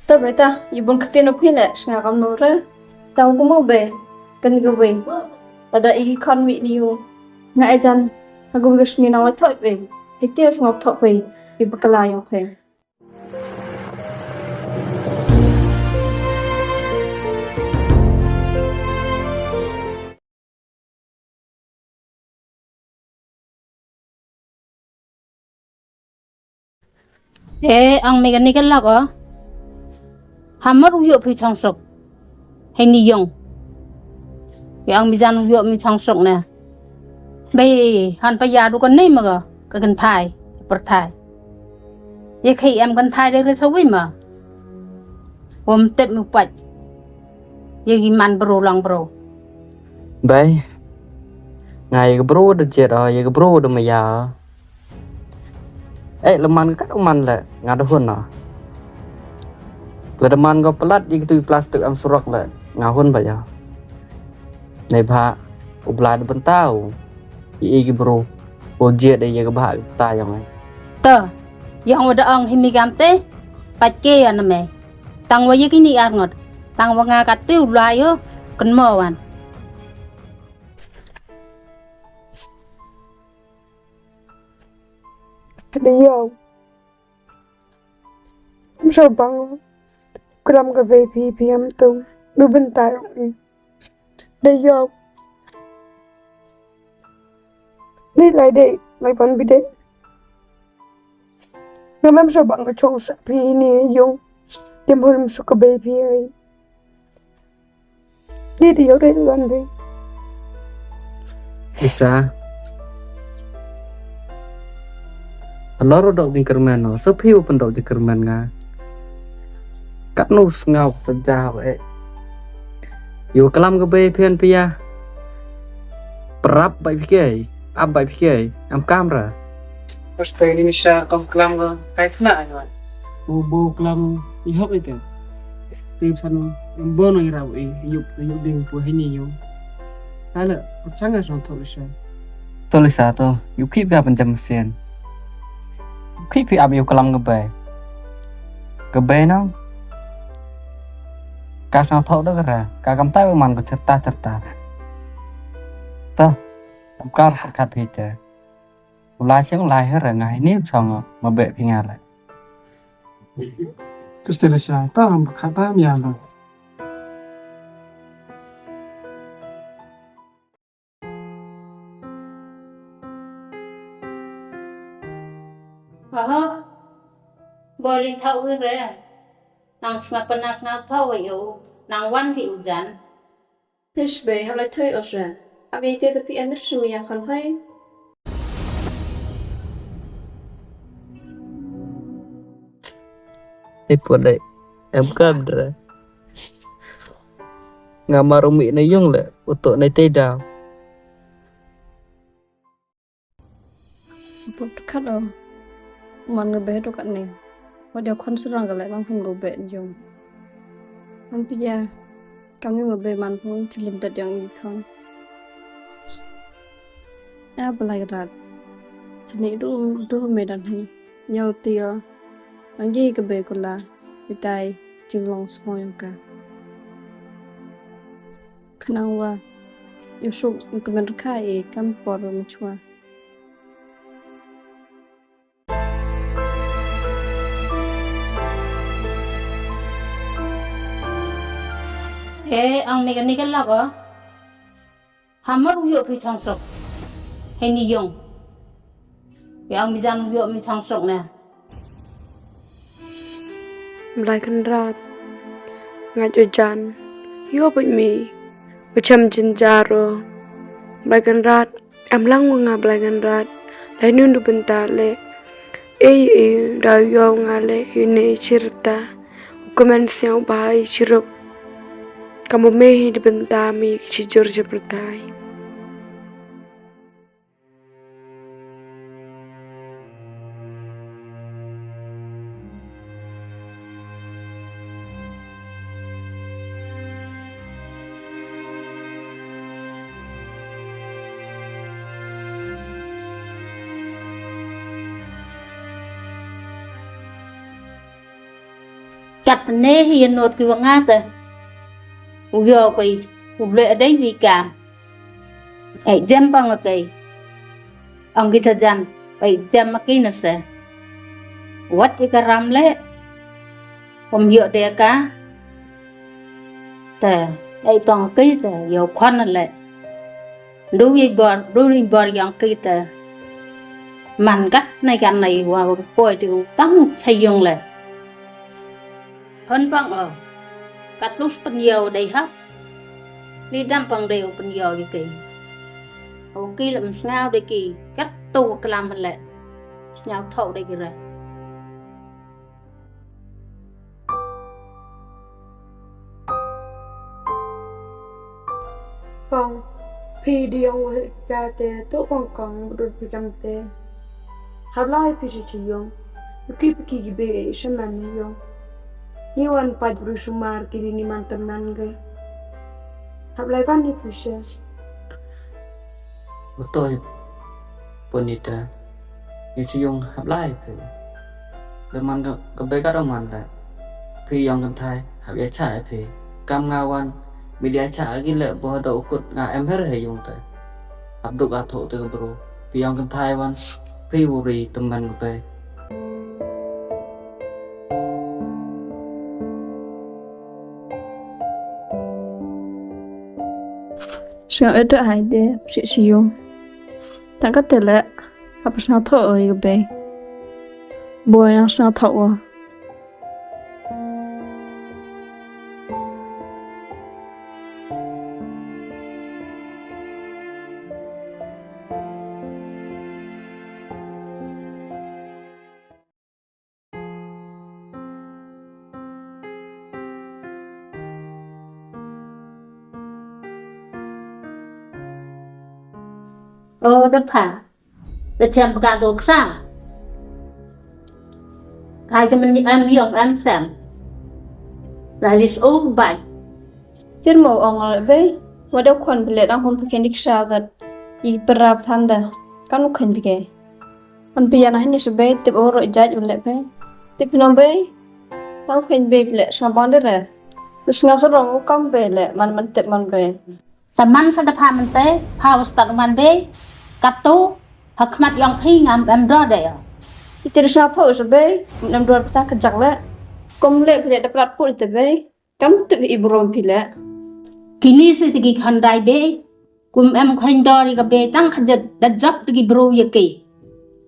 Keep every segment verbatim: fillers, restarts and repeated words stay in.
Ta beta, i bun kti no phi le, snga kam no re. Tang ku mo be, kan ka be. Ada i kon wi ni u. Nga e jan, aku ka sngi nang le thoi be. Hiti snga thoi be, i bakala yong be. E, ang mechanical lak o. Hamar u yoh phi chongsuk. Heini yong. Ya ang mijan u yoh mi chongsuk ne. Bei, han pa ya du kan nei ma ka, ka kynthai, pyrthai. Ye khei em kynthai de re sa wi ma. Wom tep mi pat. Ye ki man bro lang bro. Bei. Nga ye ka bro de jet o, ye ka bro de maya. Eh, le man ka kat u man le, nga da hun na. Le da man ko palat ye ka tu plastik am surok le, nga hun ba ya. Nei bha, u bla de bentau. I, i ki bro, u jet de ye ka bha ta yong ai. Ta, yong wa da ong himi kam te, pat ke ya na me. Tang wa ye ki ni ar ngot, tang wa nga kat te u la yo, kan mo wan. Ka da yoh. Em sa bang. Klam ka bei phi phi em tung. Du bynta yong i. Da yoh. Ni lai de, lai pan bi de. Nga mem sa bang ka chong sa phi ni yong. Dem hon em sa ka bei phi ai. Di di yoh re wan be. Isa. Alor dok di kermen no. So phi u pendok di kermen nga. Kat no sngau seja e. Yo klam ka bei phian pia. Prap bai phi ke. Ap bai phi ke. Am kamra. Pas pe ni misa kam klam ka. Kai khna ai wan. U bo klam i hok ite. Ti san em bono i rau i, yup, yup ding pu hini yo. Hala, pachanga son tho lisa. To lisa to, yu khip ka panjam sen. Yu khip pi ap yu kalam ka bai. Ka bai nang. Ka sang tho da ka ra, ka kam tai man ko cherta cherta. Ta, am kar har khat hi te. U lai siang u lai her nga hini u chong ma be phi nga le. Kusteri sa ta ham kha ta mian lo. Aha. Boli thau hi re. Nang sngap pynah sngap thau hi u. Nang wan hi u jan. Hish be, halai thoi osra. Abi te tapi amir sumia khan phai. Ei, puan dai. Em kam dra. Nga maru mi na yung le, utuk na te daw. Put kat o. Man nga be tu kat ni. Wa dia khon serang ka le lang hum go be yung. An pia. Kam ni ma be man phung chilin dat yang i khon. A balai rat. Chini du du me dan hi. Nyal tio. Ang ji ka be kula. Itai jinglong sngoi ka. Khnang wa. Yusuk kmen rkha e kam por machwa. He, ang mechanical lak o. Hamar u yoh phi chongsuk. He ni yong. Yang mi jan u yoh mi chongsuk ne. Blai Kynrad. Nga jo jan. Yoh phi mi. U cham jinjar o. Blai Kynrad. Am lang wa nga Blai Kynrad, lai nun du bynta le. Ei, ei, da yoh nga le, hi ne chirta. U kmen siang u bha i chirup. Kam u me hi du bynta mi ki chijur chipyrtai. Kat ne hi ya not ki wa nga te. U yoh kei, u le dei wi kam. Ei jem pang kei. Ong ki ta jan, ei jem ma ki na se. Wat i ka ram le. Kum yoh de ka. Te, ei pang kei te, yoh khon le. Du i bor, du i bor yong ki te. Man kat nei kan nei wa poi ti u tang chai yong le. Hon pang o. Kat lus pen yoh dei ha. Ni dam pang dei u pen yoh yu ki. O ki lem sngaw dei ki. Kat tu klam le. Sngaw thok dei ki re. Pang, phi di yong wa heh ka te, to pang kang, dun phi kam te. Hap lai phi chi chi yong. Yu ki phi ki ki be, shaman ni yong. Ni wan pa bru sumar ki di ni man teman ge. Hap lai pan ni phi she. Utoi. Punita, ya chi yung hap lai phi. Le man ka, ka be ka ro man le. Phi yong kan thai, hap ya cha phi. Kam nga wan, mi dia cha agi le bo do kut nga em her he yung te. Hap duk a tho te bru. Phi yong kan thai wan, phi wuri teman ka be. Sngap edo hai de, phi chi yung. Tang ka te le, hap sngaw thok o i ka be. Bo yang sngaw thok o. O da pha. Da chem ka do ksa. Ai ka men em yong em sem. La lis o bai. Tir mo ong le be. Wa da khon bele dang hon phi ken dik sha dat. I perap than da. Kan u khen phi ke. An pia na hini su be, tip o ro jaj u le be. Tip no be. Tau khen be le, sngap bang de re. Sngap sa rong u kam be le, man man tip man be. Ta man sa da pha man te, pha u stad man be. Kat tu, ha khmat yong phi ngam em do de ya. Iti sngap tho sa be, em do ta ka jak le. Kom le phi le da plat pu te be. Kam tip i burom phi le. Kini si tiki khandai be. Kum em khandor i ka be tang khajat da jap tiki bro ya ki.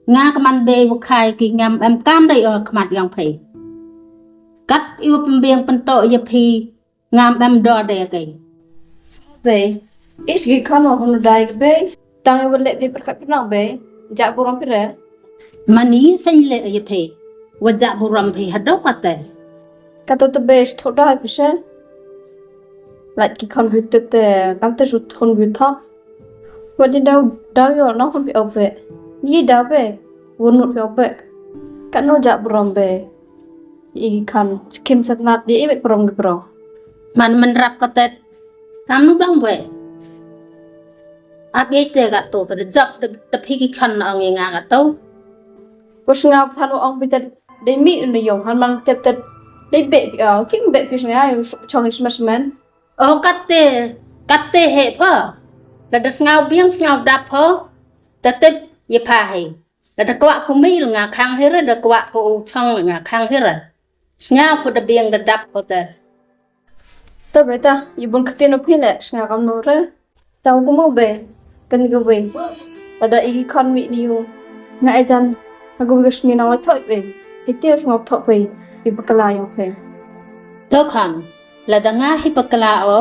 Nga ka man be wa khai ki ngam em kam dai o khmat yong phi. Kat i wa pembeng pento ya phi ngam em dor dai ya ki. Be, is ki khano hunu dai ka be. Tang i wa le phi perkhat pernang be. Jak burom phi re. Mani sen le ya phi. Wa jak burom phi hadok kate. Kato te be thok da phi se. Lait ki khon bi tip te, kam te su thon bi thok. Wa di daw, daw yo, no khon bi au be. Yi daw be, won no bi au be. Ka no jak burom be. I ki khon, kim sat nat, di i be burom ki burom. Man man rap ka te, kam nu bang be. Ap ye te ka to, te jap, te, te phi ki khon na ong i nga ka to. Wa sngap than wa ong bi te, Dei mi u na yong han man tep tep. Dei be pi, ah, kim be pi snga, u chong in sma smen. O kate, kate he pho. Lada sngaw biang sngaw dap pho. Ta tep ye pha he. Lada kwah pho mi nga khang he ra, da kwah pho u chong nga khang he ra. Sngaw pho da biang da dap pho te. Ta be ta, i bun khatin u phi le, snga kam no re. Tau ku mo be, kan ka wei. Lada i ki khon mi ni u. Nga e jan, ha ka wei ka sngi nong la thok be. Hi te u sngaw thok be, i bakla yong phe. To khon, lada nga hi bakla o,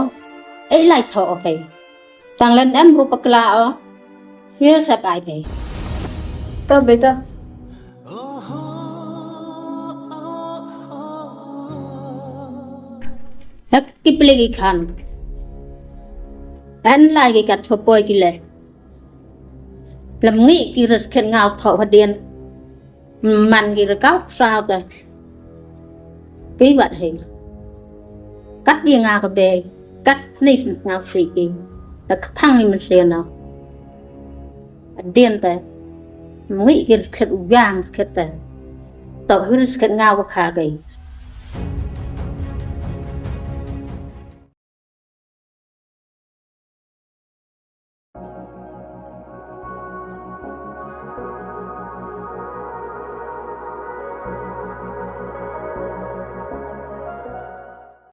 e lai thok o phe. Tang len em ru bakla o, hi sep ai phe. Ta be ta. Hek ki pli ki khan. En lai ki kat chopoi ki le. Lam ngi ki res khet ngaw thok hadien. Man ki re kau saw te. Ki wat hei. Kat di nga ka be. Kat ni ngaw si ki. Da ka thang ni man se na. Dien te. Ngi kir khet u yang khet te. To hir khet ngaw ka kha gai.